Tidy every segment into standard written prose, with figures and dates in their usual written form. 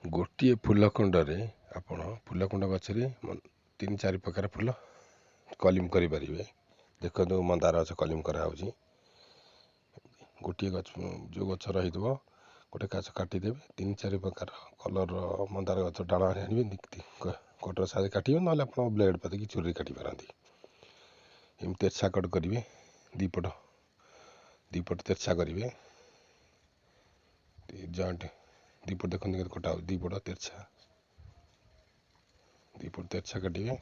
ଗୋଟିଏ ଫୁଲକୁଣ୍ଡରେ ଆପଣ ଫୁଲକୁଣ୍ଡ ଗଛରେ ତିନି ଚାରି ପ୍ରକାର ଫୁଲ କଲିମ କରିପାରିବେ। ଦେଖନ୍ତୁ, ମନ୍ଦାର ଗଛ କଲିମ କରାହେଉଛି। ଗୋଟିଏ ଗଛ, ଯେଉଁ ଗଛ ରହିଥିବ, ଗୋଟେ ଗଛ କାଟିଦେବେ, ତିନି ଚାରି ପ୍ରକାର କଲର୍ର ମନ୍ଦାର ଗଛ ଡାଳ ଆଣିବେ, କଟର ସାହାଯ୍ୟରେ କାଟିବେ, ନହେଲେ ଆପଣ ବ୍ଲେଡ଼୍ ପକେଇକି ଛୁରୀରେ କାଟି ପାରନ୍ତି। ଏମିତି ତେର୍ଛା କଟ୍ କରିବେ, ଦୁଇପଟ ଦୁଇପଟ ତେର୍ଛା କରିବେ, ଜଏଣ୍ଟ ଦୁଇପଟ। ଦେଖନ୍ତୁ କେମିତି କଟା ହେଉଛି, ଦୁଇପଟ ତେର୍ଛା, ଦୁଇପଟ ତେର୍ଛା କାଟିବେ।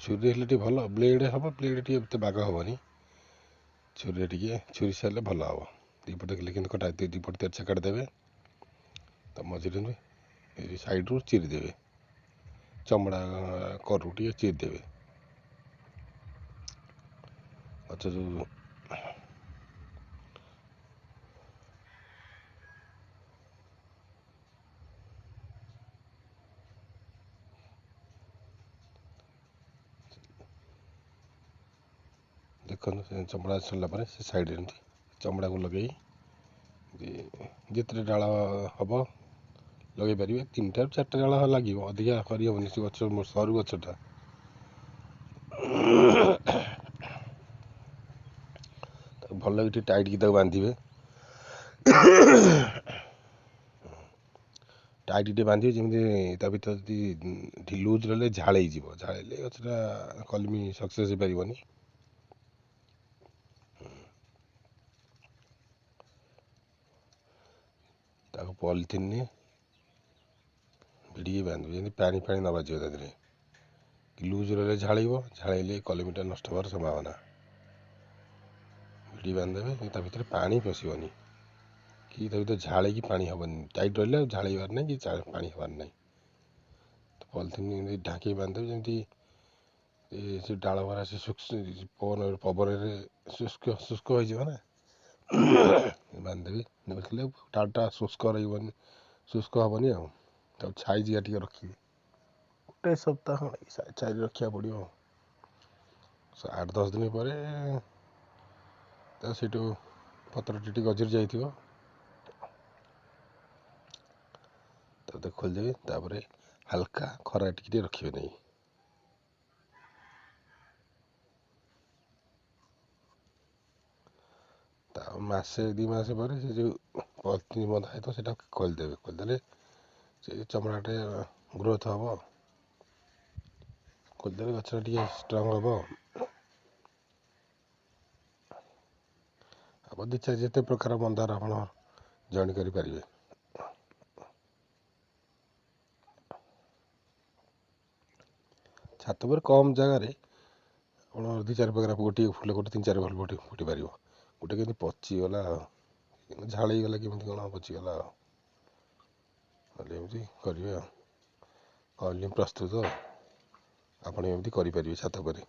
ଛୁରୀ ହେଲେ ଟିକେ ଭଲ, ବ୍ଲେଡ଼ ହେବ, ବ୍ଲେଡ଼ ଟିକେ ଏତେ ବାଗ ହେବନି। ଛୁରୀରେ ଟିକେ ଛୁରୀ ସାରିଲେ ଭଲ ହେବ। ଦୁଇପଟ ଦେଖିଲେ କେମିତି କଟା, ଦୁଇପଟ ତେର୍ଛା କାଟିଦେବେ, ତା ମଝିରେ ଏଇ ସାଇଡ଼ରୁ ଚିରିଦେବେ, ଚମଡ଼ା କରୁ ଟିକେ ଚିରିଦେବେ ଗଛ ଯେଉଁ। ଦେଖନ୍ତୁ, ସେ ଚମଡ଼ା ସରିଲା ପରେ ସେ ସାଇଡ଼ରେ ଏମିତି ଚମଡ଼ାକୁ ଲଗେଇ ଯେତେଟା ଡାଳ ହେବ ଲଗେଇ ପାରିବେ। ତିନିଟାରୁ ଚାରିଟା ଡାଳ ଲାଗିବ, ଅଧିକା କରିହେବନି, ସେ ଗଛ ସରୁ ଗଛଟା। ତାକୁ ଭଲ ଟିକେ ଟାଇଟ୍ ତାକୁ ବାନ୍ଧିବେ, ଟାଇଟ୍ ଟିକେ ବାନ୍ଧିବେ, ଯେମିତି ତା ଭିତରେ ଯଦି ଲୁଜ୍ ରହିଲେ ଝାଳେଇ ଯିବ, ଝାଳେଇଲେ ଗଛଟା କଲମି ସକ୍ସେସ୍ ହେଇପାରିବନି। ତାକୁ ପଲିଥିନରେ ଭିଡ଼ିକି ବାନ୍ଧିବେ, ଯେମିତି ପାଣି ଫାଣି ନ ବାଜିବ ତା ଦେହରେ। ଲୁଜ୍ ରହିଲେ ଝାଳେଇବ, ଝାଳେଇଲେ କଲମିଟା ନଷ୍ଟ ହେବାର ସମ୍ଭାବନା। ଭିଡ଼ି ବାନ୍ଧିଦେବେ, ତା ଭିତରେ ପାଣି ପଶିବନି କି ତା ଭିତରେ ଝାଳେଇକି ପାଣି ହେବନି। ଟାଇଟ୍ ରହିଲେ ଆଉ ଝାଳେଇବାର ନାହିଁ କି ପାଣି ହେବାର ନାହିଁ। ତ ପଲିଥିନ୍ ଏମିତି ଢାଙ୍କିକି ବାନ୍ଧିଦେବେ, ଯେମିତି ସେ ଡାଳ ଭରା ସେ ପବନରେ ଶୁଷ୍କ ଶୁଷ୍କ ହେଇଯିବ ନା। ବାନ୍ଧିଦେବେ, ରଖିଲେ ଡାଳଟା ଶୁଷ୍କ ରହିବନି, ଶୁଷ୍କ ହେବନି। ଆଉ ତାକୁ ଛାଇ ଜାଗା ଟିକେ ରଖିବେ, ଗୋଟେ ସପ୍ତାହ ଛାଇରେ ରଖିବାକୁ ପଡ଼ିବ। 8 10 ଦିନ ପରେ ତା ସେଇଠୁ ପତ୍ରଟି ଟିକେ ଗଜରି ଯାଇଥିବ, ତାକୁ ଖୋଲିଦେବେ। ତାପରେ ହାଲକା ଖରା ଟିକେ ଟିକେ ରଖିବେ ନାହିଁ। ତା ମାସେ 2 ମାସ ପରେ ସେ ଯେଉଁ ପଲିଥିନ୍ ବନ୍ଧା ହେଇଥିବ ସେଇଟା ଖୋଲିଦେବେ। ଖୋଲିଦେଲେ ସେ ଚମଡ଼ାଟା ଗ୍ରୋଥ୍ ହେବ, ଖୋଲିଦେଲେ ଗଛଟା ଟିକେ ଷ୍ଟ୍ରଙ୍ଗ ହେବ। ଆପଣ ଦୁଇ ଚାରି ଯେତେ ପ୍ରକାର ମନ୍ଦାର ଆପଣ ଜଏନ୍ କରିପାରିବେ। ଛାତ ଉପରେ କମ୍ ଜାଗାରେ ଆପଣ ଦୁଇ ଚାରି ପ୍ରକାର ଗୋଟିଏ ଫୁଲ, ଗୋଟେ ତିନି ଚାରି ଫୁଲ ଫୁଟି ପାରିବ। ଗୋଟେ କେମିତି ପଚିଗଲା, ଝାଳେଇଗଲା, କେମିତି କ'ଣ ପଚିଗଲା। ଆଉ ନହେଲେ ଏମିତି କରିବେ ଆଉ କଲିମ ପ୍ରସ୍ତୁତ। ଆପଣ ଏମିତି କରିପାରିବେ ଛାତ ଉପରେ।